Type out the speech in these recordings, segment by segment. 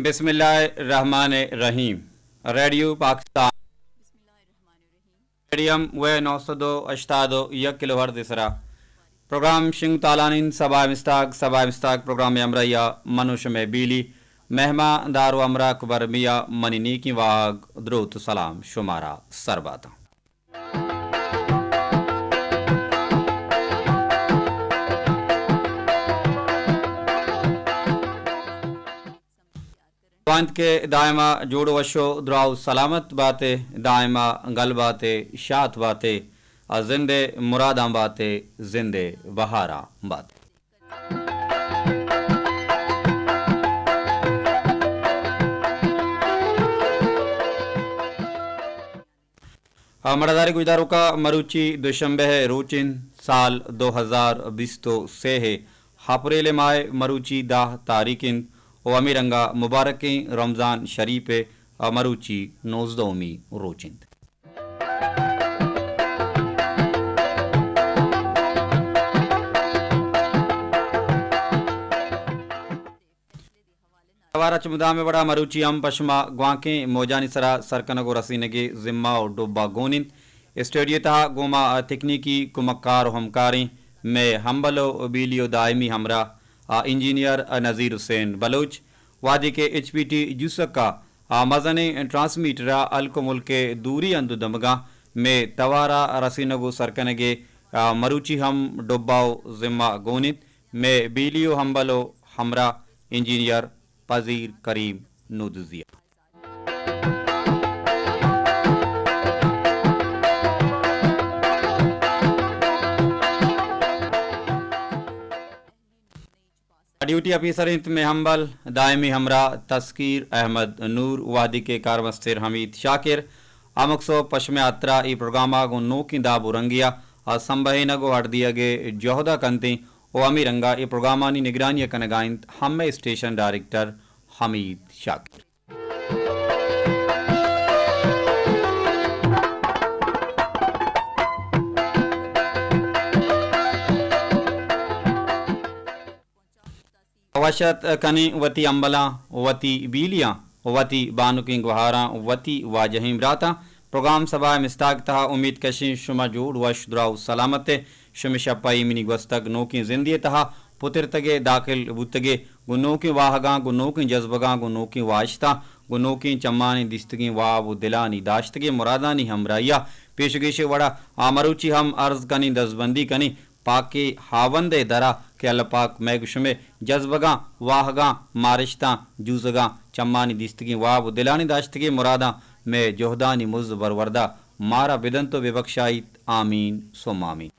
بسم اللہ الرحمن الرحیم۔ ریڈیو پاکستان، میڈیم ویو نو سد و ہشتاد و یک کلو ہرتز سرا پروگرام شنگ تالانین۔ سبا مستاگ، سبا مستاگ پروگرام ہمراہیا منو شمے بیلی، مہمان دار و ہمراہ اکبر میا، منی نیکی واہگ دروت و سلام شمارا سر باتاں۔ وانت کہ دائما جوڑ وشو دراو سلامت باتے، دائما گل باتے، شات باتے، آ زندے مراداں باتے، زندے بہاراں باتے۔ آ، مڑاداریں گوشداروکاں، مروچی دوشنبہ ء روچ انت، سال دو ہزار بیست و سے ء اپریل ء ماہ ء مروچی دہ تاریخ انت و ہمے رنگ ء مبارکیں رمضان شریف ء، آ، مروچی نوزدہمی روچ انت۔ توار ء چہ مدام ء وڑا مروچی ہم پہ شما گوانکیں موجانی سرا سر کنگ و رسینگے ذمہ و ڈبہ گون انت۔ اسٹوڈیو تہا گوں ما تکنیکی کمکار و ہمکاریں مئے ہمبل و بیلی و دائمی ہمراہ آ انجینئر نذیر حسین بلوچ، وہدے کہ ایچ پی ٹی جوسک ء آ مزنیں ٹرانسمیٹر ء ہلک و ملک ء دوری ہند و دمگاں مئے توار ء رسینگ و سر کنگ ء، آ، مروچی ہم ڈبہ و ذمہ گون انت۔ مئے بیلی و ہمبل و ہمراہ انجینئر پذیر کریم نودزی ء۔ ڈیوٹی آفیسر انت مئے ہمبل دائمی ہمراہ تسکیر احمد نور، وہدی کہ کارمستر حمید شاکر، ہمک سہب پہ شمئے ہاترا اے پروگرام ء گوں نوکیں داب و رنگے ء سمبہینگ و اڈ دیگ ء جہد ء کنت ایں و ہمے رنگ ء اے پروگرامانی نگرانی ء کنگ ء انت ہمے اسٹیشن ڈائریکٹر حمید شاکر۔ وش ات کنیں وتی ہمبلاں، وتی بیلیاں، وتی بانکیں گوہاراں، وتی واجہیں براتاں۔ پروگرام سبا ء مستاگ تہا امیت کشیں شما جوڑ وش دراہ و سلامت ء۔ شمے شپ ء ایمنی گوستگ، نوکیں زندے ء تہا پترتگ ء داخل بوتگ ء گوں نوکیں واہگاں، گوں نوکیں جذبگاں، گوں نوکیں واہشتاں، گوں نوکیں چمانی دیستگیں واب و دلانی داشتگیں مرادانی ہمراہی ء پیش و گیش ء وڑا آ مروچی ہم عرض کنیں، دزبندی کنیں پاکیں ہاوند ء درا کہ اللہ پاک مئے گوں شمئے جذبگاں، واہگاں، مارشتاں، جوزگاں، چمانی دیستگیں واب و دلانی داشتگیں مراداں مئے جہدانی مز و بروردا مارا بدنت و ببکشائیت۔ آمین ثم آمین۔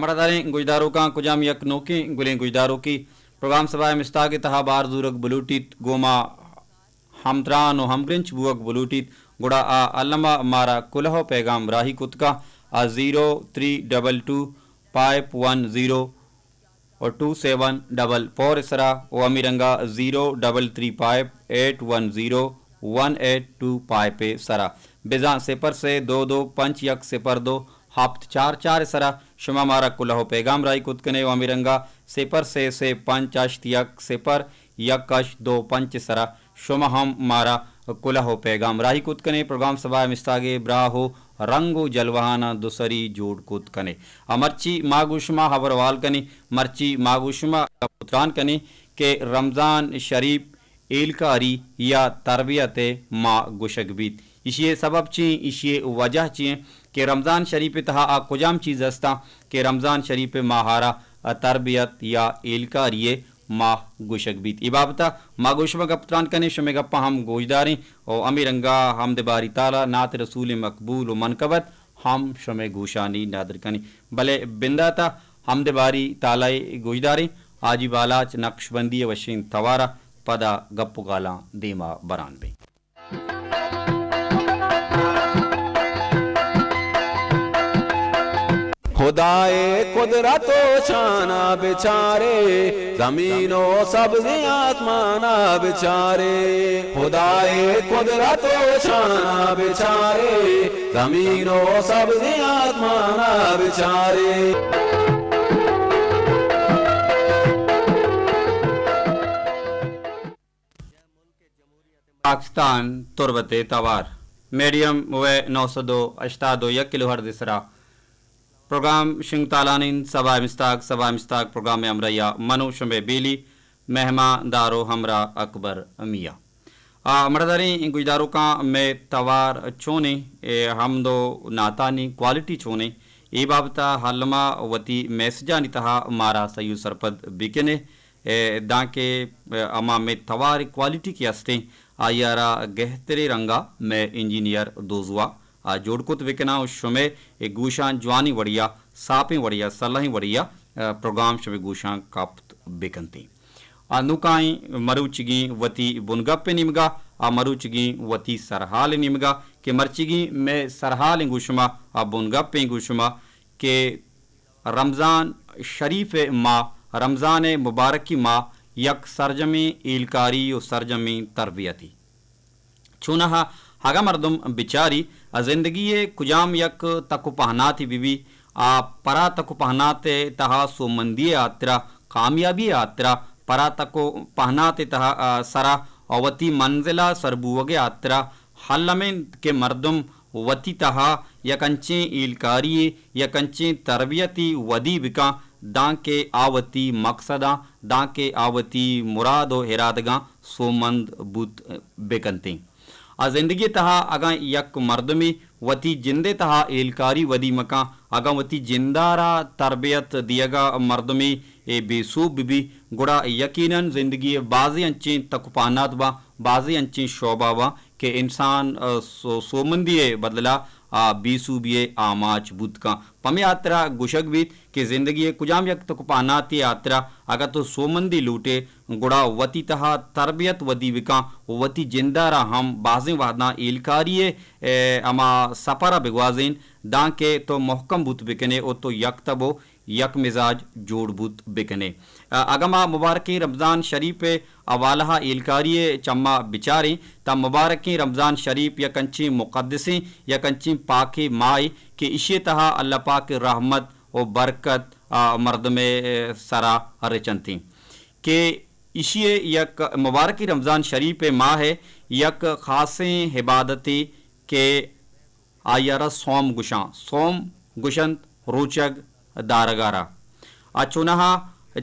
مڑاداریں گوشداروکاں، کجام یک نوکیں گلیں گوشداروکے پروگرام سبا ء مستاگ ء تہا بار زورگ بلوٹیت، گوں ما ہمتران و ہمگرنچ بوگ بلوٹیت، گڑا آ الم ء مارا کلہ و پیغام راہی کت کن آ zero three double two five one zero و ٹو سیون ڈبل فور ء سرا و ہمے رنگا zero double three five eight one zero one eight two five ء سرا، بزاں صفر سے دو دو پنچ یک صفر دو ہپت چار چار ء سرا شما مارا کلہ و پیغام راہی کت کنے و ہمے رنگا صفر سے سے پنچ ہشت یک صفر یک ہشت دو پنچ ء سرا شما ہم مارا کلہ و پیغام راہی کت کنے۔ پروگرام سبا ء مستاگے براہ و رنگ و جلوہاناں دوسری جوڑ کت کنے۔ ء مرچی ما گوں شما ہبر حوال کنیں، مرچی ما گوں شما گپ و تران کنیں کہ رمضان شریف ہیلکاری یا تربیت ء ماہ گوشگ بیت۔ ایشی ء سبب چی انت؟ ایشی ء وجہ چی انت کہ رمضان شریف ء تہا آ کجام چیز استاں کہ رمضان شریف ء ماہ ء را تربیت یا ہیلکاری ء ماہ گوشگ بیت؟ اے بابت ء ما گوں شما گپ تران کنیں، شمئے گپاں ہم گوشداریں و ہمے رنگا ہمد باری تعالی نعت رسول مقبول و منقبت ہم شمئے گوشانی نادر کنیں۔ بلے بندات ء ہمد باری تعالی ء گوشداریں، حاجی بالاچ نقشبندی ء وشیں توار ء پدا گپ و گالاں دیما بران بیں۔ خدائے قدرت و شانا بچارے، زمین و سبزیں آسمانا بچارے۔ خدائے قدرت و شانا بچارے، زمین و سبزیں آسمانا بچارے۔ پاکستان تربت ءِ توار، میڈیم ویو نو سد و ہشتاد و یک کلو ہرٹز ءِ سرا پروگرام شنگ تالان انت۔ سبا مستاگ، سبا مستاگ پروگرام ءِ ہمراہی ءَ من و شمئے بیلی مہمان دار و ہمراہ اکبر میاں۔ آ، مڑداریں گوشداروکاں، مئے توار چونیں، اے، ہمد و نعتانی کوالٹی چونیں، اے بابت ءَ الما وتی میسجانی تہا مارا سہی و سرپد بکنے۔ اے، دانکہ، اے، ہما مئے توار کوالٹی کہ استیں، آئی ءَ را گہتریں رنگا مئے انجینئر دوزواہ آ جوڑ کت بکناں و شمئے اے گوشاں جوانیں وڑیا، ساپیں وڑیا، سلہیں وڑیا، اے، پروگرام شمئے گوشاں کپت بکنتیں۔ آ نوکائیں مروچیگیں وتی بنگپ ءِ نیمگا، آ مروچیگیں وتی سرحال ءِ نیمگا کہ مرچیگیں مئے سرحالیں گوں شما، آ بنگپیں گوں شما کہ رمضان شریف ءِ ماہ، رمضان ءِ مبارکی ماہ یک سرجمیں ہیلکاری و سرجمیں تربیتی۔ چوناہا اگاں مردم بچاری، آ زندگی ءِ کجام یک تک و پہناتے بہ بی، آ پرا تک و پہنات ءِ تہا سوبمندی ءِ ہاترا، کامیابی ءِ ہاترا، پرا تک و پہنات ءِ تہا، آ، سرا، آ وتی منزل ءَ سر بوگ ءِ ہاترا، الم انت کہ مردم وتی تہا یک انچیں ہیلکاری یے، یک انچیں تربیتی ودی بکن، دانکہ آ وتی مقصداں، دانکہ آ وتی مراد و ارادگاں سوبمند بوت بکنتیں۔ آ زندگی ءِ تہا اگاں یک مردمے وتی جند ءِ تہا ہیلکاری ودی مکن، اگاں وتی جند ءَ را تربیت دیگ ءَ مردمے، اے، بے سوب بہ بی، گڑا یقیناً زندگی ءِ بازیں انچیں تک و پہنات باں، بازیں انچیں شعبہ باں کہ انسان، آ، سو-، سوبمندی ءِ بدل ءَ، آ، بے سوبی ءِ آماچ بوت کن۔ پمے ہاترا گوشگ بیت کہ زندگی ءِ کجام یک تک و پہناتے ءِ ہاترا اگاں تو سوبمندی لوٹے، گڑا وتی تہا تربیت ودی بکن و وتی جند ءَ را ہم بازیں وہداں ہیلکاری ءِ، اے، ہما سپر ءَ بگوازین، دانکہ تو مہکم بوت بکنے و تو یک تب و یک مزاج جوڑ بوت بکنے۔ ا-، اگاں ما مبارکیں رمضان شریف ءِ حوالہ ءَ ہیلکاری ءِ چماں بچاریں، تاں مبارکیں رمضان شریف یک انچیں مقدسیں، یک انچیں پاکیں ماہے کہ ایشی ءِ تہا اللہ پاک ءِ رحمت و برکت، آ، مردم ءِ سرا رچنتیں کہ ایشی ءِ یک مبارکیں رمضان شریف ءِ ماہ ءِ یک خاصیں عبادتے کہ آئی ءَ را صوم گوشاں، صوم گوشنت روچگ دارگ ءَ را۔ آ چوناہا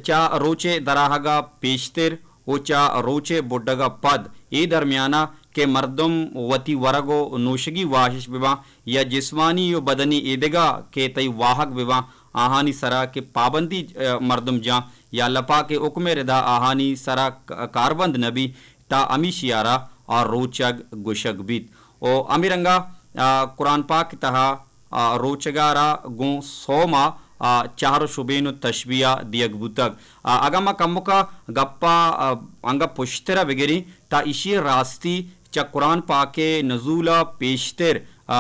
چہ روچ ءِ دراہگ ءَ پیشتر و چہ روچ ءِ بڈگ ءَ پد اے درمیان ءَ کہ مردم وتی ورگ و نوشگی واہش بباں یا جسمانی و بدنی ایدگہ کہ تئی واہگ بباں، آہانی سرا کہ پابندی، ءَ، مردم جاں یا اللہ پاک ءِ حکم ءِ ردا آہانی سرا ک-، کاربند نہ بی، تا ہمیشی ءَ را آ روچگ گوشگ بیت۔ و ہمے رنگا، آ، قرآن پاک ءِ تہا، آ، روچگ ءَ را گوں صوم ءَ، آ، چہر و شبین و تشبیہ دیگ بوتگ۔ آ، اگاں ما کمکا گپا، آ، انگا پشترا بگریں، تا ایشی ءِ راستی چہ قرآن پاک ءِ نزول ءَ پیشتر، آ،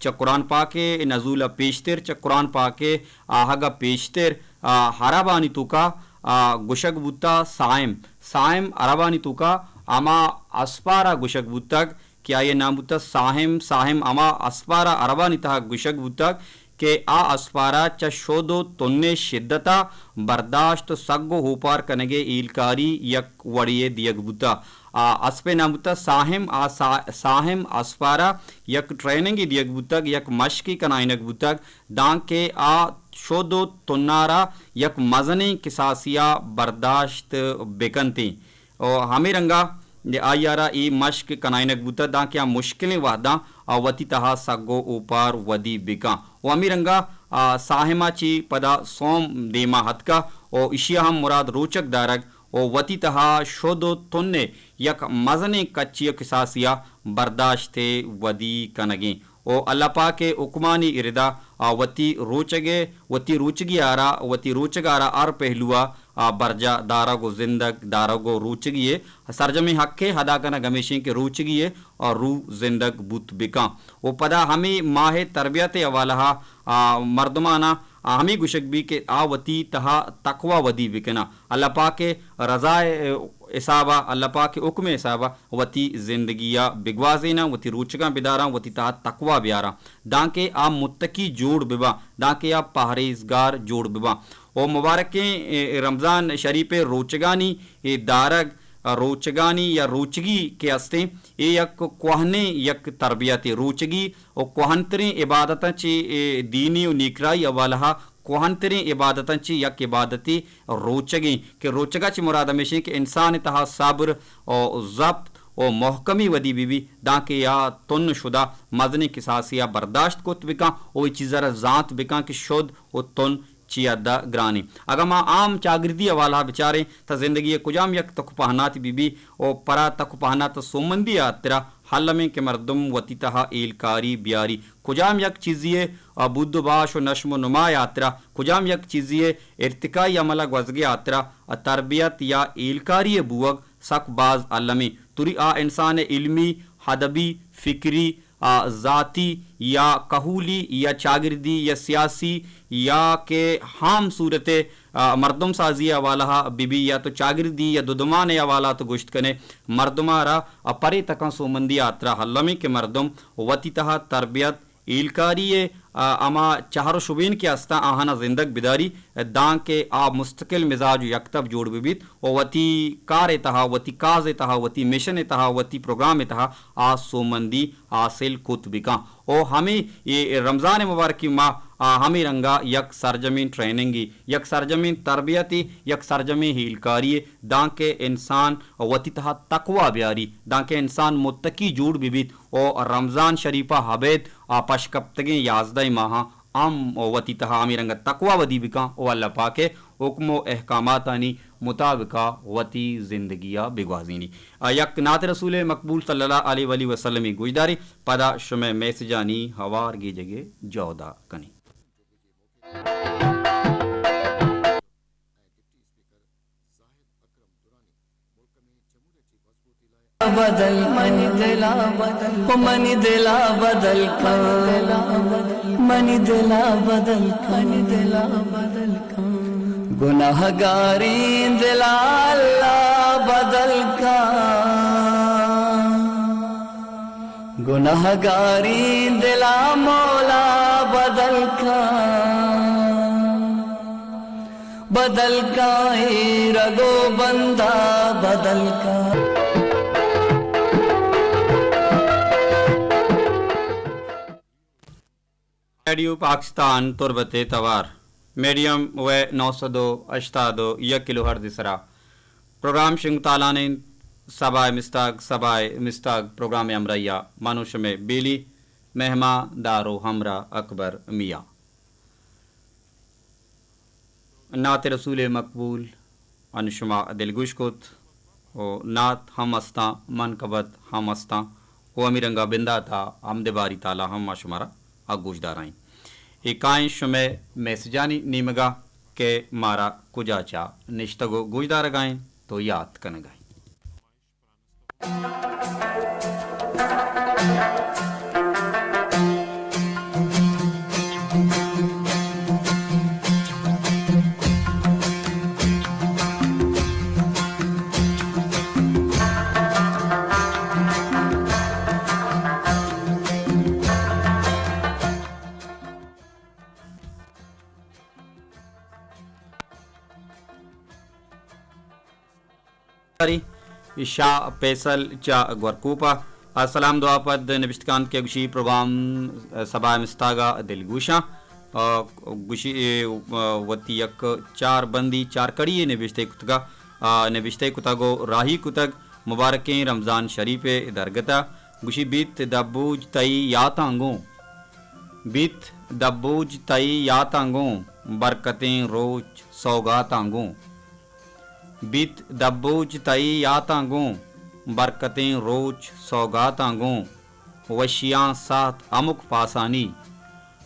چہ قرآن پاک ءِ نزول ءَ پیشتر، چہ قرآن پاک ءِ آہگ ءَ پیشتر، آ، عربانی توکا، آ، گوشگ بوتا صائم۔ صائم عربانی توکا ہما اسپارا گوشگ بوتگ کہ آئی ءِ نام بوتگ ساہم۔ ساہم ہما اسپارا عربانی تہا گوشگ بوتگ کہ آ اسپارا چہ شد و تن ءِ شدت ءَ برداشت و سگ و اوپار کنگ ءِ ہیلکاری یک وڑے ءَ دیگ بوتگ۔ آ اسپ ءِ نام بوتگ ساہم۔ آ سا-، ساہم اسپارا یک ٹریننگے دیگ بوتگ، یک مشکے کنائینگ بوتگ، دانکہ آ شد و تن ءَ را یک مزنیں کساسے ءَ برداشت بکنتیں۔ و ہمے رنگا آئی ءَ را اے مشک کنائینگ بوتگ دانکہ آ مشکلیں وہداں آ وتی تہا سگ و اوپار ودی بکن۔ و ہمے رنگا، آ، ساہم ءَ چہ پدا سوم دیما اتکا و ایشی ءَ ہم مراد روچگ دارگ و وتی تہا شد و تن ءِ یک مزنیں کچے و کساسے ءَ برداشت ءِ ودی کنگیں۔ و اللہ پاک ءِ حکمانی اردا آ وتی روچگ ءِ، وتی روچگی ءَ را، وتی روچگ ءَ را ہر پہلو ءَ آ برجاہ دارگ و زندگ دارگ و روچگی ءِ سرجمیں حق ءِ ادا کنگ ہمیش انت کہ روچگی ءِ آ روح زندگ بوت بکن۔ و پدا ہمے ماہ ءِ تربیت ءِ حوالہ ءَ آ مردماناں آ ہمے گوشگ بی کہ آ وتی تہا تقوی ودی بکناں، اللہ پاک ءِ رضا ءِ حساب ءَ، اللہ پاک ءِ حکم ءِ حساب ءَ وتی زندگی ءَ بگوازیناں، وتی روچگاں بداراں، وتی تہا تقوی بیاراں، دانکہ آ متقی جوڑ بباں، دانکہ آ پہریزگار جوڑ بباں۔ و مبارکیں، اے، رمضان شریف ءِ روچگانی، اے، دارگ، روچگانی یا روچگی کہ استیں، اے یک کوہنیں یک تربیتے۔ روچگی و کوہنتریں عبادتاں چہ، اے، دینی و نیکراہی حوالہ ءَ کوہنتریں عبادتاں چہ یک عبادتے روچگیں کہ روچگا چہ مراد ہمیشیں کہ انسان ءِ تہا صبر و ضبط و محکمی ودی بہ بی، دانکہ آ تن شدہ مزنیں کساسے ءَ برداشت کت بکن و اے چیز ءَ را زانت بکن کہ شد و تن چی حد ءَ گرانیں۔ اگاں ما عام چاگردی حوالہ ءَ بچاریں تہ زندگی ءِ کجام یک تک و پہناتے بہ بی و پرا تک و پہنات ءِ سوبمندی ءِ ہاترا الم انت کہ مردم وتی تہا ہیلکاری بیاری۔ کجام یک چیزے ءِ، آ، بود و باش و نشم و نما ءِ ہاترا، کجام یک چیزے ءِ ارتقائی عمل ءَ گوزگ ءِ ہاترا، آ، تربیت یا ہیلکاری ءِ بوگ سک باز الم انت۔ توری آ انسان ءِ علمی، ادبی، فکری، آ، ذاتی یا کہولی یا چاگردی یا سیاسی یا کہ عام صورت ءَ، آ، مردم سازی ءِ حوالہ ءَ بہ بی یا تو چاگردی یا دودمان ءِ حوالہ ءَ تو گوشت کنے، مردم ءَ را، آ، پرے تکاں سوبمندی ءِ ہاترا الم انت کہ مردم وتی تہا تربیت، ہیلکاری ءِ، آ، ہما چہر و شبین کہ استاں آہانا زندگ بداری، دانکہ آ مستقل مزاج و یکتب جوڑ بہ بیت و وتی کار ءِ تہا، وتی کاز ءِ تہا، وتی مشن ءِ تہا، وتی پروگرام ءِ تہا آ سوبمندی حاصل کت بکن۔ و ہمے اے رمضان ءِ مبارکیں ماہ، آ، ہمے رنگا یک سرجمیں ٹریننگے، یک سرجمیں تربیتے، یک سرجمیں ہیلکاری ءِ، دانکہ انسان وتی تہا تقوی بیاری، دانکہ انسان متقی جوڑ بہ بیت و رمضان شریف ءَ ابید آ پشکپتگیں یازدہ ماہاں ہم وتی تہا ہمے رنگ ءَ تقوی ودی بکن و اللہ پاک ءِ حکم و احکاماتانی مطابق ءَ وتی زندگی ءَ بگوازینی۔ آ، یک نعت رسول مقبول صلی اللہ علیہ وآلہ وسلم ءِ گوشداریں، پدا شمئے میسجانی ہوار گیجگ ءِ جہد ءَ کنیں۔ بدل کن۔ منی دلا بدل کن۔ منی دلا بدل کن۔ منی دلا بدل کن۔ منی دلا بدل کن۔ گناہگاریں دلا اللہ بدل کن۔ گناہگاریں دلا مولا بدل کن۔ بدل کن اے رگ و بندہ بدل کن۔ ریڈیو پاکستان تربت ءِ توار، میڈیم ویو نو سد و ہشتاد و یک کلو ہرٹز ءِ سرا پروگرام شنگ تالان انت۔ سبا ءِ مستاگ، سبا ءِ مستاگ پروگرام ءِ ہمراہی ءَ من و شمئے بیلی مہمان دار و ہمراہ اکبر میاں۔ نعت رسول مقبول ان شما دلگوش کت و نعت ہم استاں، منقبت ہم استاں و ہمے رنگا بندات ءَ ہمدے باری تالا ہم ما شمارا آ گوش دارائیں۔ اے کائیں شمئے میسجانی نیمگا کہ مارا کجا چا نشتگ و گوش دارگائیں تو یات کنگائیں۔ شاہ فیصل چہ گورکوپ ءَ۔ سلام دعا پد نبشتہ کنت کہ گوشی پروگرام سبا ءِ مستاگ ءَ دلگوشاں۔ آ، گوشی، اے، آ، وتی یک چار بندی چار کڑی ءَ نبشتہ کتگ ءَ، آ، نبشتہ کتگ و راہی کتگ مبارکیں رمضان شریف ءِ درگت ءَ۔ گوشی بیت دبوج تئی یاتاں گوں، بیت دبوج تئی یاتاں گوں، برکتیں روچ سوگاتاں گوں۔ بیت دبوج تئی یاتاں گوں، برکتیں روچ سوگاتاں گوں۔ وشیاں ساہت ہمک پاسانی،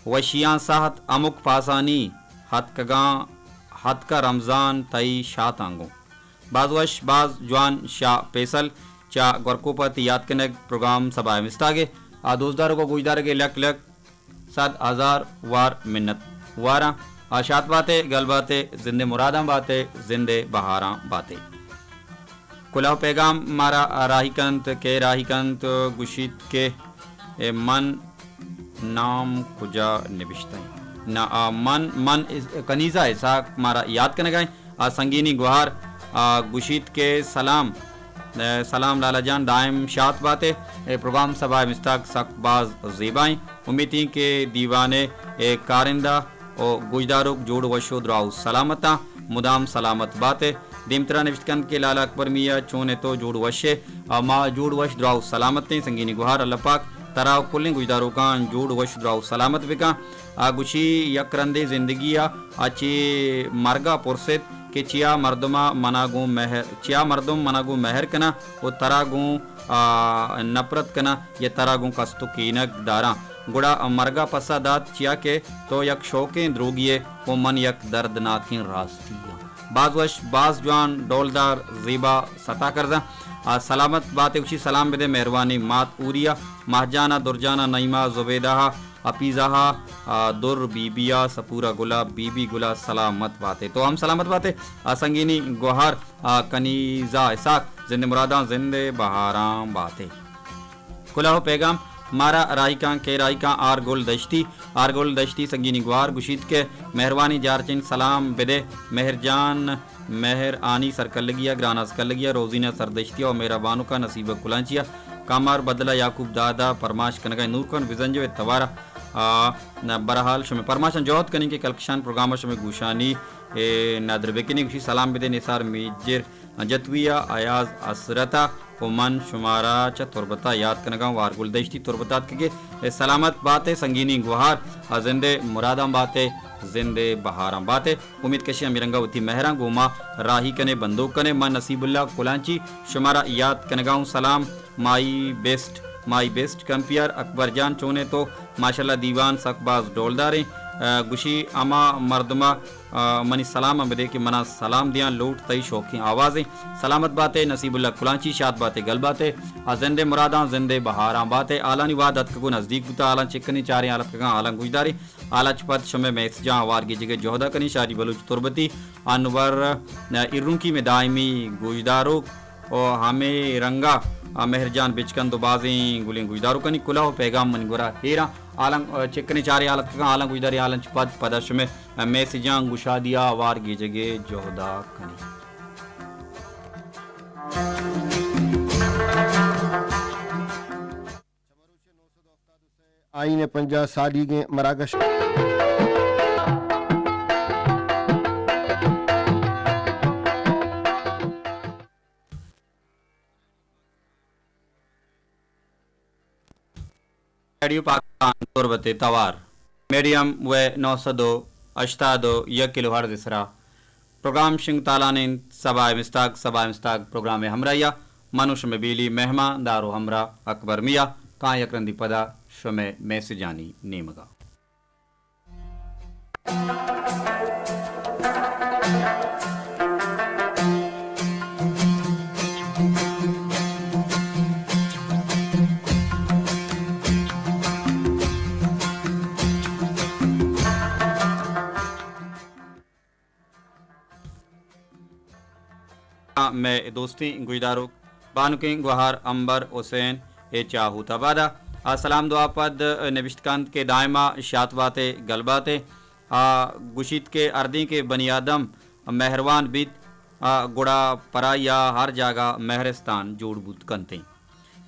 وشیاں ساہت ہمک پاسانی، ہتکگاں ہتکہ رمضان تئی شاتاں گوں۔ باز وش، باز جوان شاہ فیصل چہ گورکوپ ءَ تئی یات کنگ پروگرام سبا ءِ مستاگ ءَ۔ آ دوستدارگ ءُ گوشدارگ ءَ لک لک صد ہزار وار منت واراں۔ آ شات بات ئے، گل بات ئے، زند ءِ مراداں بات ئے، زند ءِ بہاراں بات ئے۔ کلوہ پیغام مارا راہی کنت، کئے راہی کنت، گوشیت کہ اے من نام کجا نبشتہ ایں؟ نہ، آ، من، من اس-، کنیزہ اسحاق مارا یات کنگا ایں۔ آ سنگینی گوہار، آ، گوشیت کہ سلام، اے، سلام لالا جان، دائم شات بات ئے۔ اے پروگرام سبا ءِ مستاگ سک باز زیبا ایں۔ امیت ایں کہ دیوان ءِ اے کارندہ ءُ گوشداروک جوڑ وش ءُ دراہ ءُ سلامت آں، مدام سلامت بات ئے۔ دیمترا نبشت کنت کہ لالا اکبر میاں، چون ئے تو؟ جوڑ وش ئے؟ آ، ما جوڑ وش، دراہ ءُ سلامت ایں۔ سنگینی گوہار، اللہ پاک ترا ءُ کلیں گوشداروکاں جوڑ وش، دراہ ءُ سلامت بکاں۔ آ گوشی، یک رندے زندگی ءَ آ چہ مرگ ءَ پرس ایت کہ چیا مردم ءَ منا گوں مہر، چیا مردم منا گوں مہر کناں ءُ ترا گوں، آ، نپرت کناں یا ترا گوں کست ءُ کینگ داراں۔ گڑا مرگ ءَ پسہ دات، چیا کہ تو یک شوکیں دروگی ئے ءُ من یک دردناکیں راستی آں۔ باز وش، باز جوان، ڈولدار، زیبا، ستا کرزاں۔ آ، سلامت بات ئے، گوشی سلام بدے مہروانی مات اوریا، ماہجانا، درجانا، نعیمہ، زبیدہ، حفیظہ، آ، در بی بی ءَ، سپورا گلا، بی بی گلا، سلامت بات ئے۔ تو ہم سلامت بات ئے۔ آ سنگینی گوہار، آ، کنیزہ اسحاق، زند ءِ مراداں، زند ءِ بہاراں بات ئے۔ کلوہ ءُ پیغام مارا راہی کاں، کئے راہی کاں؟ آر گل دشتی، آر گل دشتی سنگینی گوہار گوشیت کہ مہروانی جارچین سلام بدے مہر جان، مہر آنی سرکلگی ءَ، گران آس کلگی ءَ، روزینہ سردشتی ءَ ءُ مہرا بانک ءَ، نصیبہ کلانچی ءَ، کمر بدلہ یعقوب دادا پرماش کنگا ایں، نور کن بزنجو ءِ توار ءَ۔ آ، نہ، بہرحال شمئے پرماشاں جہد کنیں کہ کلکشان پروگرام ءَ شمئے گوشانی، اے، ندر بکنیں۔ گوشی سلام بدے نثار میجر جتوئی ءَ، ایاز حسرت ءَ ءُ من شمارا چہ تربت ءَ یات کنگاں۔ وارگل دشتی تربت ءَ اتکگ ئے، اے سلامت بات ئے، سنگینی گوہار، آ زند ءِ مراداں بات ئے، زند ءِ بہاراں بات ئے۔ امیت کشی ہمے رنگ ءَ وتی مہراں گوں ما راہی کن ئے، بندوک کن ئے۔ من نصیب اللہ کلانچی شمارا یات کنگا اوں۔ سلام my best, my best compere Akbar Jan, چون ئے تو؟ ماشاءاللہ دیوان سک باز ڈولدار ایں۔ آ، گوشی ہما مردم ءَ آ، منی سلام ءَ بدے کہ منا سلام دیاں، لوٹ تئی شوکیں آواز ایں۔ سلامت بات ئے نصیب اللہ کلانچی، شات بات ئے، گل بات ئے۔ آ زند ءِ مراداں، زند ءِ بہاراں بات ئے۔ ہالانی وہد اتکگ ءُ نزدیک بوتہ، ہالاں چک کنیں، چاریں، ہال اتکگاں، ہالاں گوشداریں۔ ہال ءَ چہ پد شمئے میسجاں ہوار گیجگ ءِ جہد ءَ کنیں۔ شادی بلوچ تربتی، انور، آ، ایرونکی مئے دائمی گوشداروک، ءُ ہمے رنگ ءَ مہر جان بچکند ءُ بازیں گلیں گوشداروکانی۔ کلوہ ءُ پیغام منی گورا ہیراں۔ ہالاں چک کنیں، چاریں، ہال اتکگاں، ہالاں گوشداریں، ہالاں چہ پد پدا شمئے میسجاں گشادی ءَ ہوار گیجگ ءِ جہد ءَ کنیں۔ آئین ءِ پنجاہ سالیگیں مراگش۔ ریڈیو پاکستان تربت ءِ توار، میڈیم ویو نو سد ءُ ہشتاد ءُ یک کلو ہرٹز ءِ سرا پروگرام شنگ تالان انت۔ سبا ءِ مستاگ، سبا ءِ مستاگ پروگرام ءِ ہمراہی ءَ من ءُ شمئے بیلی مہمان دار ءُ ہمراہ اکبر میاں۔ کاں یک رندی پدا شمئے میسجانی نیمگ ءَ۔ مئے دوستیں گوشداروک بانکیں گوہار امبر حسین اے چہ ہوت آباد ءَ۔ آ سلام دعا پد نبشت کنت کہ دائما شات بات ئے، گل بات ئے۔ آ گوشیت کہ ہردیں کہ بنی آدم مہروان بیت، آ گڑا پرائی ءَ ہر جاگہ مہرستان جوڑ بوت کنت انت۔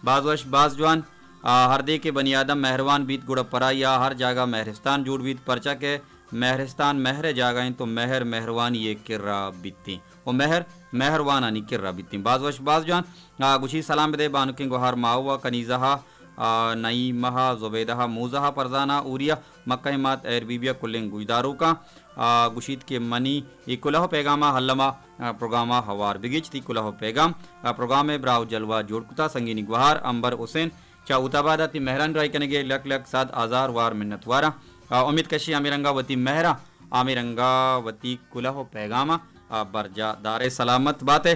باز وش، باز جوان۔ آ، ہردے کہ بنی آدم مہروان بیت، گڑا پرائی ءَ ہر جاگہ مہرستان جوڑ بیت، پرچا کہ مہرستان مہر ءِ جاگہ انت ءُ مہر مہروانی ءِ کرا بیتیں ءُ مہر مہروانانی کرا بیتیں۔ باز وش، باز جوان۔ آ، گوشی سلام بدے بانکیں گوہار ماہو ءَ، کنیزہ ءَ، آ، نعیمہ ءَ، زبیدہ ءَ، موزہ ءَ، فرزانہ ءَ، اوریا، مکہ ءِ مات، ایر بی بی ءَ، کلیں گوشداروکاں۔ آ، گوشیت کہ منی اے کلوہ ءُ پیغام ءَ الم ءَ، آ، پروگرام ءَ ہوار بگیج۔ تئی کلوہ ءُ پیغام، آ، پروگرام ءِ براہ ءُ جلوہ جوڑ کتا۔ سنگینی گوہار امبر حسین چہ اوتاباد ءَ تئی مہرانی راہی کنگ ءِ لک لک صد ہزار وار منت واراں۔ آ، امید کشی ہمے رنگا وتی مہراں، ہمے رنگا وتی کلہ و پیغاماں، آ، برجا دارے۔ سلامت باتے۔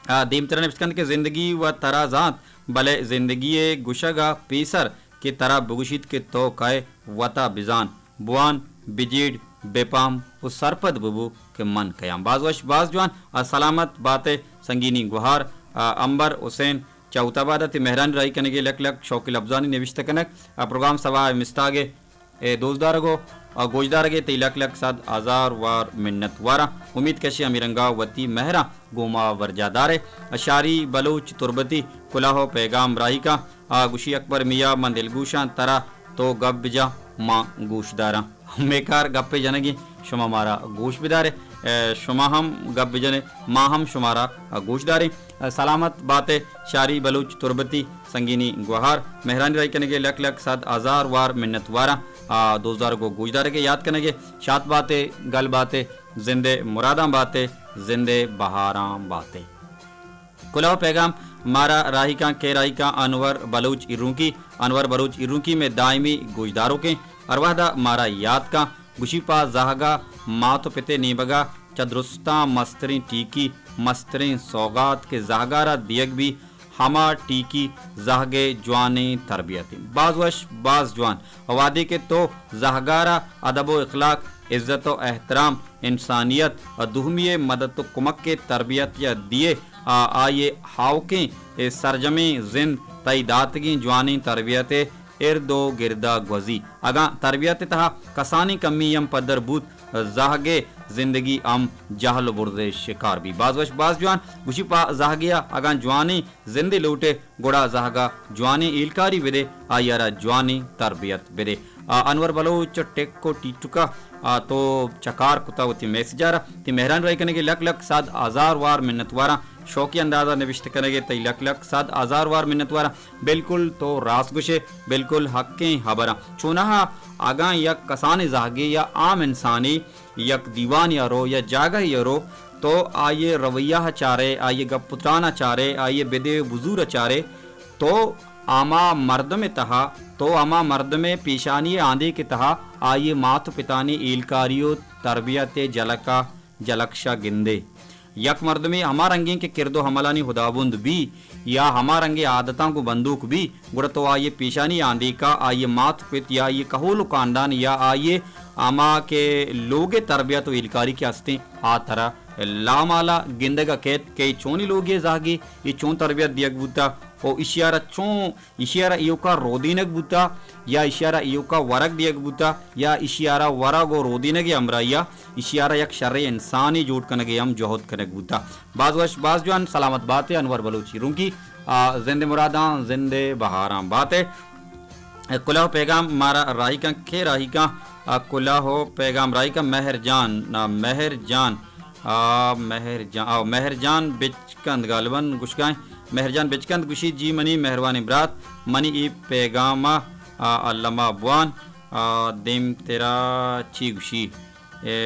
آ، دیمترا نبشت کنت کہ زندگی و ترا زانت، بلے زندگی ءِ گشگ ءَ پیسر کہ ترا بگوشیت کہ تو کئے، وتا بزان، بوان، بجیڑ، بپہم و سرپد ببو کہ من کئے آں۔ باز وش، باز جوان، آ، سلامت باتے۔ سنگینی گوہار، آ، امبر حسین چہ اوتاباد ءَ تئی مہرانی راہی کنگ ءِ لک لک شوقی لبزانی نبشتہ کنگ، آ، پروگرام سبا ءِ مستاگ ءِ اے دوستدارگ و، آ، گوشدارگ ءِ تئی لک لک صد ہزار وار منت واراں۔ امید کشی ہمے رنگا وتی مہراں گوں ما برجا دارے۔ آ، شاری بلوچ تربتی کلہ و پیغام راہی کاں، آ، گوشی اکبر میاں من دلگوشاں ترا، تو گپ بجا ما گوشداراں۔ ہمے کار گپے جنگی، شما مارا گوش بدارے، اے، شما ہم گپ بجنے، ما ہم شمارا گوش داریں۔ سلامت باتے شاری بلوچ تربتی، سنگینی گوہار، مہرانی راہی کنگ ءِ لک لک صد ہزار وار منت واراں۔ آ، دوستدارگ و گوشدارگ ءِ یات کنگ ءِ، شات باتے، گل باتے، زند ءِ مراداں باتے، زند ءِ بہاراں باتے۔ کلہ و پیغام مارا راہی کاں، کئے راہی کاں؟ انور بلوچ ایرونکی۔ انور بلوچ ایرونکی مئے دائمی گوشداروکیں، ہر وہدا مارا یات کاں۔ گوشی پہ زہگا مات و پتے نیمگا چہ درستاں مستریں ٹیکی، مستریں سوغات کہ زہگارا دیگ بی، ہما ٹیکی زہگ ءِ جوانیں تربیت انت۔ باز وش، باز جوان۔ وہدے کہ تو زہگارا ادب و اخلاق، عزت و احترام، انسانیت و دومی ءِ مدد و کمک ءِ تربیت یا دیئے، آ، آئی ءِ ہاوکیں ءُ سرجمیں زند تئی داتگیں جوانیں تربیت ءِ ارد و گردا گوزی۔ اگاں تربیت ءِ تہا کسانیں کمی ہم پدر بوت، زہگ ءِ زندگی ہم جہل و برز ءِ شکار بی۔ باز وش، باز جوان۔ گوشی پہ زہگے ءَ اگاں جوانیں زندے لوٹے، گڑا زہگ ءَ جوانیں ہیلکاری بدے، آئی ءَ را جوانیں تربیت بدے۔ آ، انور بلوچ ٹک و ٹیٹک ءَ، آ، تو چکار کتا وتی میسج ءَ را۔ تئی مہرانی راہی کنگ ءِ لک لک صد ہزار وار منت واراں۔ شوقی انداز ءَ نبشتہ کنگ ءِ تئی لک لک صد ہزار وار منت واراں۔ بالکل تو راست گوشے، بالکل حقیں ہبراں۔ چوناہا اگاں یک کسانیں زہگے یا عام انسانے یک دیوانے ءَ رو یا جاگہے ءَ رو، تو آئی ءِ رویہ ءَ چارئے، آئی ءِ گپ و تران ءَ چارئے، آئی ءِ بدے و بزور ءَ چارئے، تو ہما مردم ءِ تہا، تو ہما مردم ءِ پیشانی ءِ آندیک ءِ تہا آئی ءِ مات و پتانی ہیلکاری و تربیت ءِ جلک ءَ جلکش ءَ گندے۔ یک مردمے ہما رنگیں کہ کرد و عملانی ہدابند بی یا ہما رنگیں عادتاں گوں بندوک بی، گڑا تو آئی ءِ پیشانی آندیکا آئی ءِ مات پت یا آئی ءِ کہول و کاندان یا آئی ءِ ہما کہ لوگ ءِ تربیت و ہیلکاری کہ استیں، آ ترا لامالا گندگ ءَ کیت کہ اے چونیں لوگے ءِ زہگے، اے چون تربیت دیگ بوتا و ایشی ءَ را چون ایشی ءَ را ایوکا رودینگ بوتا یا ایشی ءَ را ایوکا ورگ دیگ بوتا یا ایشی ءَ را ورگ و رودینگ ءِ ہمراہی ءَ ایشی ءَ را یک شریں انسانے جوڑ کنگ ءِ ہم جہد کنگ بوتا۔ باز وش، باز جوان، سلامت بات ئے انور بلوچ ایرونکی۔ آ، زند ءِ مراداں، زند ءِ بہاراں بات ئے۔ کلہ و پیغام مارا راہی کن، کئے راہی کن؟ آ، کلہ و پیغام راہی کن مہر جان، آ، مہر جان، آ، مہر جان، آ، مہر جان بچکند غالباً گوشگائیں۔ مہر جان بچکند گوشی، جی منی مہروانیں برات، منی اے پیغام ءَ، آ، الما بوان، آ، دیمترا چی گوشی؟ اے،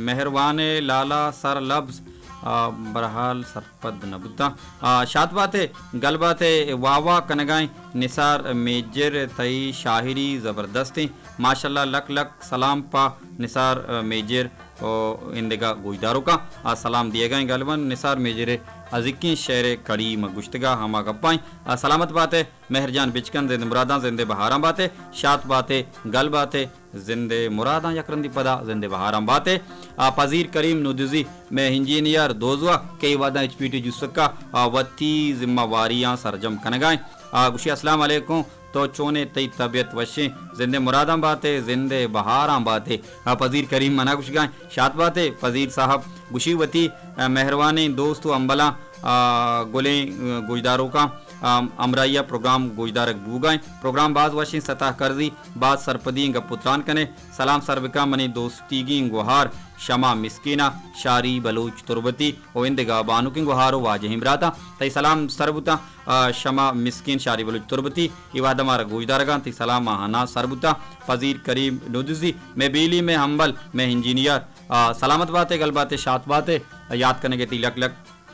مہروان لالا سر لبز، آ، برحال سرپد نہ بوتاں۔ آ، شات بات ئے، گل بات ئے، واہ واہ کنگائیں نثار میجر، تئی شاعری زبردستیں۔ ماشاءاللہ، لک لک سلام پہ نثار میجر و اندگہ گوشداروکاں۔ آ، سلام دیگائیں غالباً نثار میجر ءِ ازیکیں شعر ءِ کڑی ما گوشتگا ہما گپائیں۔ آ، سلامت بات ئے مہر جان بچکند، زند مراداں زند ءِ بہاراں بات ئے، شات بات ئے، گل بات ئے، زند ءِ مراداں یک رندی پدا زند ءِ بہاراں بات ئے۔ آ، پذیر کریم نودزی مئے انجینئر دوزواہ کہ اے وہداں ایچ پی ٹی جوسکا، آ، وتی ذمہ واریاں سرجم کنگائیں۔ آ، گوشی السلام علیکم، تو چونے، تئی طبیعت وشیں؟ زند ءِ مراداں بات ئے، زند ءِ بہاراں بات ئے۔ آ، پذیر کریم منا گوشگائیں، شات بات ئے پذیر صاحب۔ گوشی وتی، آ، مہروانیں دوست و ہمبلاں، آ، گلیں، آ، گوشداروکاں، آ، ہمراہی ءَ پروگرام گوشدارگ بوگائیں۔ پروگرام باز وشیں، ستا کرزی، باز سرپدی ایں گپ و تران کنے۔ سلام سر بکن منی دوستیگیں گوہار شمع مسکین ءَ، شاری بلوچ تربتی و اندگہ بانکیں گوہار و واجہیں براتاں۔ تئی سلام سر بوتاں، آ، شمع مسکین شاری بلوچ تربتی، اے وہد ءَ مارا گوشدارگاں، تئی سلام آہاناں سر بوتاں۔ پذیر کریم نودزی، مئے بیلی، مئے ہمبل، مئے انجینئر، آ، سلامت بات ئے، گل بات ئے، شات بات ئے، یات کنگ ءِ تئی لک لک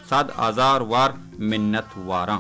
صد ہزار وار منت واراں۔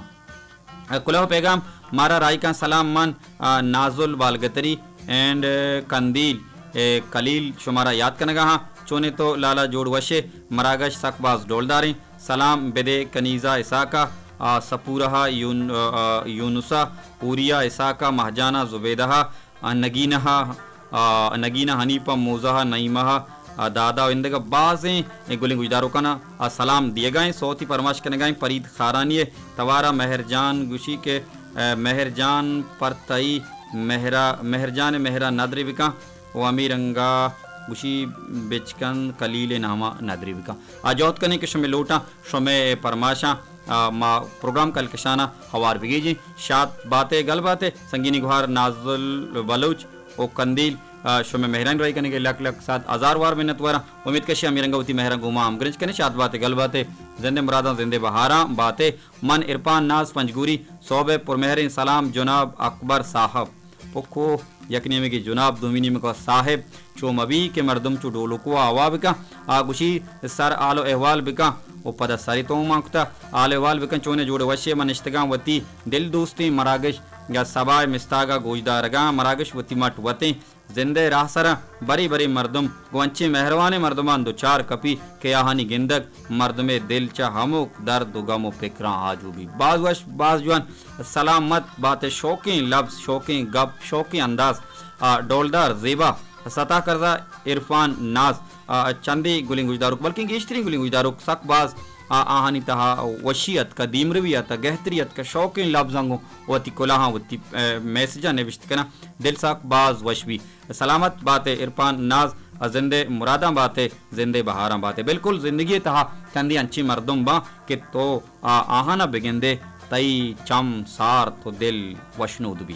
کلوہ پیغام مارا رائیکاں سلام من، آ، نازل بالگتری اینڈ، آ، کندیل، اے، کلیل شمارا یاد کنگا ہاں۔ چونے تو لالا جوڑ وشے، مراگش سک باز ڈولداریں۔ سلام بدے کنیزا اساکا، آ، سپورہا یون-، آ، آ، یونسا، اوریا اساکا، مہجانا زبیدہا، آ، نگینہ، آ، نگینہ حنیفہ، موزہ، نعیمہ، آ، دادا و اندگہ بازیں گلیں گوشداروکانا آ سلام دیگائیں۔ سوتی پرماش کنگائیں پرید خارانی توارا مہر جان گوشی کہ، آ، مہر جان پر تئی مہرا، مہر جان مہرا ندری بکاں و ہمے رنگا گوشی بچکن کلیل ناما ندری بکاں۔ آ جہد کنیں کہ شمے لوٹاں، شمے پرماشاں، آ، ما پروگرام کلکشانا ہوار بگیجیں۔ شات باتے گل باتے، سنگینی گوہار نازل بلوچ و کندیل، آ، شمے مہرانی راہی کنگے لک لک صد ہزار وار منت واراں۔ امید کشی ہمے رنگا وتی مہراں گوما ہمگرنچ کنے۔ شات باتے گل باتے، زندے مراداں زندے بہاراں باتے۔ من عرفان ناز پنجگوری، صحب پرمہریں سلام جناب اکبر صاحب۔ پکو یک نیمگے جناب، دومی نیمگا صاحب، چو مبی کہ مردم چو ڈولکو آوا بکن۔ آ گوشی سر حال و احوال بکن و پدا سری تو مان کتا حال احوال بکن۔ چونے جوڑ وشے؟ من نشتگاں وتی دل دوستیں مراگش یا سبا مستاگا گوشدارگاں۔ مراگش وتی مٹ وتیں زندے راہ سرا بری بری مردم گوں انچیں مہروانیں مردمان دوچار کپی کہ آہانی گندگ مردمے دل چہ ہمک درد و گم و پکراں آجو بی۔ باز وش، باز جوان۔ سلامت باتے۔ شوکیں لبز، شوکیں گپ، شوکیں انداز، آ، ڈولدار، زیبا، ستا کرزا، عرفان ناز، آ، چندے گلیں گوشداروک، بلکیں گیشتریں گلیں گوشداروک سک باز، آ، آہانی تہا وشی اتکا، دیمروی اتکا، گہتری اتکا، شوکیں لبزاں گوں وتی کلاہاں وتی، آ، میسجاں نوشت کناں، دل سک باز وش بی۔ سلامت باتے عرفان ناز، آ، زندے مراداں باتے، زندے بہاراں باتے۔ بالکل زندگی تہا چندے انچیں مردم باں کہ تو آ، آہانا بگندے، تئی چم سارت و دل وشنود بی۔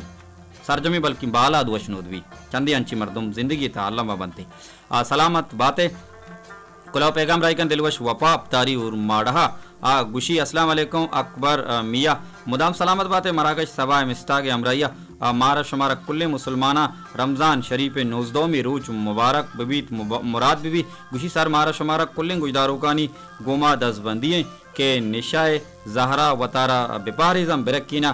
سرجمی بلکیں بالاد وشنود بی۔ چندے انچیں مردم زندگی تہا الما بنتے۔ آ، سلامت باتے۔ کلوہ پیغام رائیکن دلوش وپا پتاری اور ماڑہا۔ آ، گوشی السلام علیکم اکبر، آ، میاں۔ مدام سلامت باتے۔ مراگش سبا مستاگ ہمراہیا، آ، مارا شمارا کلیں مسلماناں رمضان شریف نوزدہمی روچ مبارک ببیت، مب-، مراد ببی۔ گوشی سر مارا شمارا کلیں گوشداروکانی گوما دزبندی ایں کہ نشہ ء زہرا وتارا بپاریزاں، برکینا۔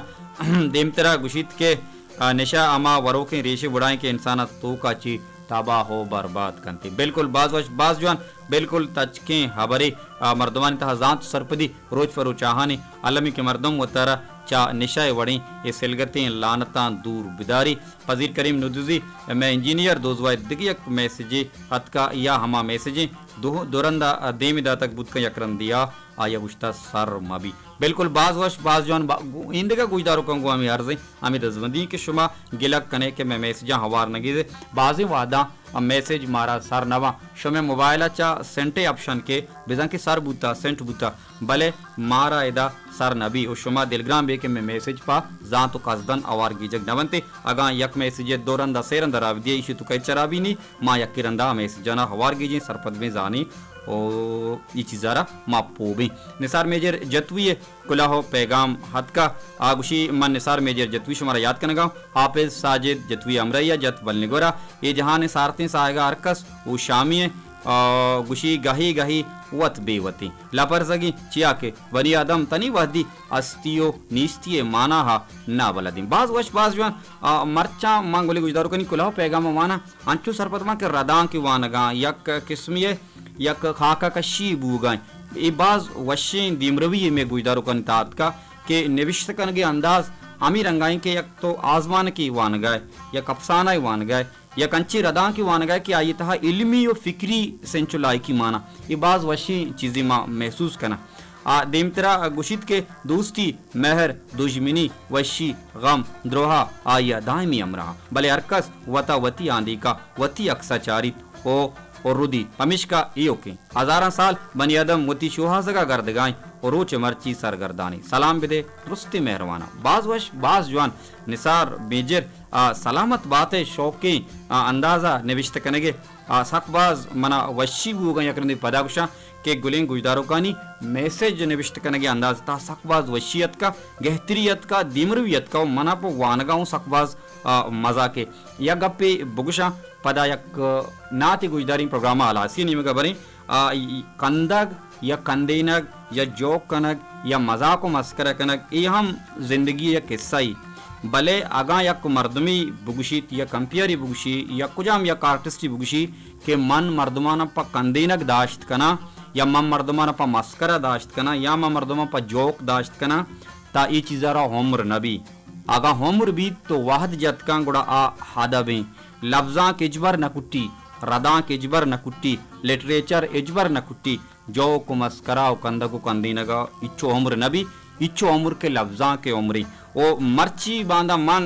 دیمترا گوشیت کہ، آ، نشہ ہما وروکیں ریشے وڑائیں کہ انسان ء توکا چی تباہ و برباد کنت۔ بالکل باز وش، باز جوان، بالکل تچکیں ہبرے، آ، مردمانی تہا زانت و سرپدی روچ پہ روچ آہانی المی کہ مردم وتارا چا نشہ ء وڑیں اے سلگتیں لعنتاں دور بداری۔ پذیر کریم ندوزی، مئے انجینئر دوزواہ ء دگہ یک میسجے اتکا یا ہما میسجیں دو، دو رندا دیم داتگ بوت کن یک رندیا آیا گوشتا سر مبی۔ بالکل باز وش، باز جوان، با-، گو-، ایندگہ گوشداروکاں گوں ہمے عرضیں، ہمے دزبندی کہ شما گلگ کنے کہ مئے میسجاں ہوار نگیزے۔ بازیں وہداں میسج مارا سر نواں۔ شمئے موبائل ء چا سینٹ ء آپشن کہ بزاں کہ سر بوتا، سینٹ بوتا، بلے مارا ادا سر نہ بی و شما دلگران بے کہ مئے میسج پہ زانت و قصدن اوار گیجگ نہ بنت۔ اگاں یک میسجے دو رندا سے رندا راہ بدیے، ایشی تو کئی چرابی نی، ما یکی رندا میسجانا ہوار گیجیں، سرپد بیں، زانیں و ای چیزا را ما پوبیں۔ نثار میجر جتوی کلوہ و پیغام ہتکا۔ آ گوشی، من نثار میجر جتوی شمارا یاد کنگا، حافظ ساجد جتوی ہمراہی ء جت بلنگورا، اے جہان ء سارتیں ساہگا ہرکس او شامی ء، آ، گوشی گہی گہی وت بے وتیں لپرزگیں، چیا کہ بنی آدم تنی وہدی ہستی و نیستی ء مانا ہا نابلدیں۔ باز وش، باز جوان۔ آ، مرچاں من گلیں گوشداروکانی کلوہ و پیغام ء واناں، انچو سرپد باں کہ ردانکے وانگاں، یک قسمی ء یک خاکہ کشی بوگاں۔ اے باز وشیں دیمروی مئے گوشداروکانی تہا اتکا کہ نوشتہ کنگے انداز ہمے رنگائیں کہ یک تو آزمانکے وانگائے، یک افسانہ وانگائے، یک انچیں ردانکے وانگائے کہ آئی تہا علمی و فکری سنچ و لائکی مانا۔ اے باز وشیں چیزے ما محسوس کناں۔ آ دیمترا گوشیت کہ دوستی، مہر، دژمنی، وشی، غم، دروہا آئیا دائمی ہمراہ، بلے ہرکس وتا وتی آندیکا، وتی عکسا چاریت و، و ردی۔ پمیشکا ایوکیں ہزاراں سال بنی آدم وتی شوہازگا گردگائیں و روچ مرچی سرگردانی۔ سلام بدے درستیں مہرواناں۔ باز وش، باز جوان نثار میجر، آ، سلامت باتے، شوقیں، آ، اندازا نوشتہ کنگے۔ آ، سک باز منا وشی بوگاں یک رندے پدا گوشاں کہ گلیں گوشداروکانی میسج نوشت کنگے انداز تہا سک باز وشی اتکا، گہتری اتکا، دیمروی اتکا و منا پہ وانگا اوں سک باز، آ، مزا کے۔ یک گپے بگوشاں، پدا یک، آ، ناتے گوشداریں پروگراما ہلاسی نیمگا بریں۔ آ، ای، ای، کندگ یا کندینگ، یا جوک کنگ، یا مزاک و مسکرہ کنگ، اے ہم زندگی یک حصہ ای۔ بلے اگاں یک مردمے بگوشیت یا کمپیئرے بگوشی یا کجام یک آرٹسٹے بگوشی کہ من مردماناں پہ کندینگ داشت کناں یا من مردماناں پہ مسکرہ داشت کناں یا من مردماں پہ جوک داشت کناں، تا اے چیزا را عمر نہ بی۔ اگاں عمر بیت تو وہد جت کن گڑا آ ادب ایں۔ لبزانک ہچبر نہ کٹی، ردانک ہچبر نہ کٹی، لٹریچر ہچبر نہ کٹی۔ جوک و مسکرا و کندگ و کندینگا ہچو عمر نہ بی، ہچو عمر کہ لبزانک ء عمرے۔ و مرچی باندا من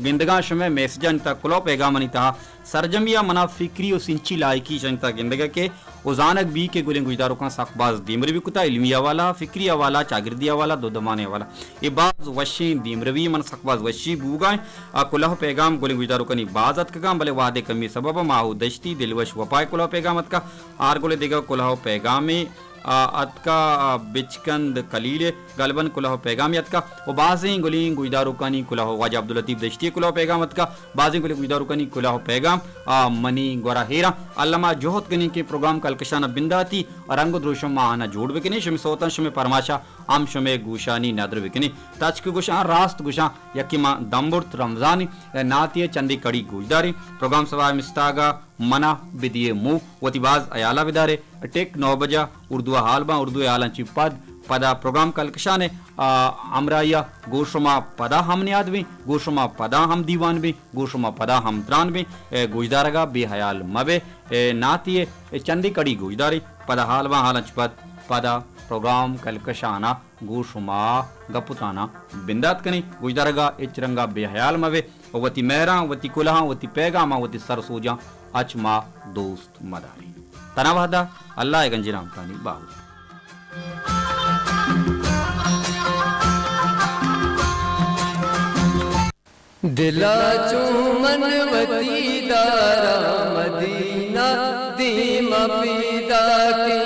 گندگاں شمئے میسجانی تہا، کلوہ پیغامانی تہا، سرجمی ء منا فکری و سنچی لائکی شانی تہا گندگ ء کہ و زانگ بی کہ گلیں گوشداروکاں سک باز دیمروی کتا، علمی حوالہ، فکری حوالہ، چاگردی حوالہ، دودمانی حوالہ۔ اے باز وشیں دیمروی، من سک باز وشی بوگا ایں۔ آ کلوہ پیغام گلیں گوشداروکانی باز اتکگاں، بلے وہدے کمی سبب ء ماہو دشتی دلوش وپائے کلوہ پیغام اتکا۔ آر گل دگہ کلوہ و پیغامے، آ، اتکا، آ، بچکند کلیل ء غالباً کلوہ و پیغامے اتکا و بازیں گلیں گوشداروکانی کلوہ و واجہ عبداللطیف دشتی ء کلوہ و پیغام اتکا، بازیں گلیں گوشداروکانی کلوہ و پیغام، آ، منی گورا ہیراں۔ الما جہد کنیں کہ پروگرام کلکشان ء بنداتی رنگ و دروشم ما آناں جوڑ بکنیں، شمے سوتاں شمے پرماشا ہم شمے گوشانی ندر بکنیں۔ تچک گوشاں، راست گوشاں، یکے ما دمبرت رمضانی ناتی ء چندے کڑی گوشداریں۔ پروگرام سوائے مستاگا منا بدیے مو، وتی باز حیالا بدارے۔ ٹک نو بجا اردو حال باں، اردو حالاں چی پد، پدا پروگرام کلکشانے، آ، ہمراہیا گوشما پدا ہم نیاد بیں، گوشما پدا ہم دیوان بیں، گوشما پدا ہم تران بیں، اے، گوشدارگا بے حیال مبے، اے، ناتی اے، اے چندے کڑی گوشداریں، پدا حال باں، حالاں چی پد، پدا پروگرام کلکشانا گوں شما گپ و تراناں بندات کنیں۔ گوشدارگا ہچ رنگا بے حیال مبے و وتی مہراں، وتی کلہاں، وتی پیغاماں، وتی سر سوجاں اچ ما دوست مداریں۔ تنا وہدا اللہ ء گنجیں رحمتانی باہوٹ۔ دلا چو من وتی دارا مدینہ، دیما پیداکیں۔